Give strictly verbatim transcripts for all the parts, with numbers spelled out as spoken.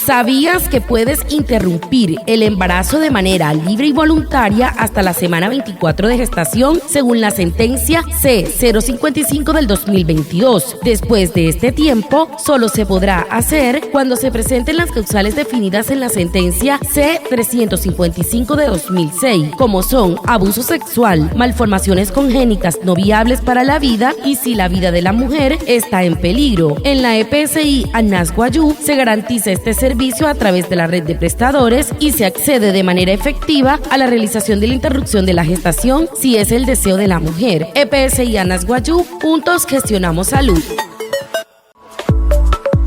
¿Sabías que puedes interrumpir el embarazo de manera libre y voluntaria hasta la semana veinticuatro de gestación, según la sentencia C cero cincuenta y cinco del dos mil veintidós? Después de este tiempo, solo se podrá hacer cuando se presenten las causales definidas en la sentencia C trescientos cincuenta y cinco de dos mil seis, como son abuso sexual, malformaciones congénitas no viables para la vida y si la vida de la mujer está en peligro. En la E P S I Anas Wayuu se garantiza este servicio a través de la red de prestadores y se accede de manera efectiva a la realización de la interrupción de la gestación si es el deseo de la mujer. E P S I Anas Wayuu, juntos gestionamos salud.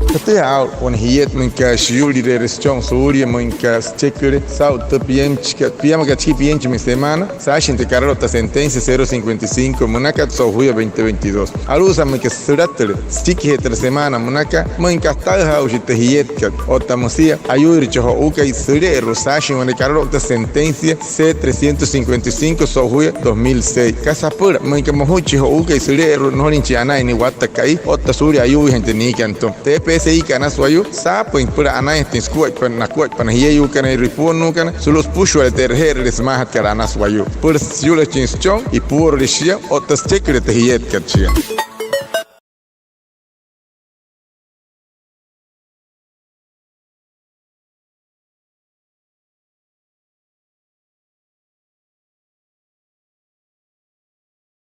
Jütüjaa aa'u wane jiet müinka shiyu'lireere süchon suulia müinka sücheküle saa'u tü pienchikat, piamakat shikii pienchimüin semaana, saashin tü karaloukta sentencia cero cincuenta y cinco münakat so'u juya veinte veintidós. Alu'usa müinka sülatüle süchikijee tü semaana münaka, müin kataüjaa aa'ushi tü jietkat. Otta müsia ayuuire chi jo'uukai süle'eru'u saashin wane karaloukta sentencia C trescientos cincuenta y cinco so'u juya dos mil seis. Kasa apüla, müinka mojuin chi jo'uukai süle'eru'u, nnojolin chi anain nia watta ka'i otta suulia ayuuijain tü niikat nütüma. Tü E P S I kat Anas Wayuu saapüin süpüla anainjatüin sukuaippa, nakuaippa na jieyuukana, ipuonnuukana sulu'u süpüshua'ale tü e'reje'erüle sümaajatkat Anas Wayuu süpüla süyu'lachin süchon, ipuorule shia otta sücheküle tü jietkat shia.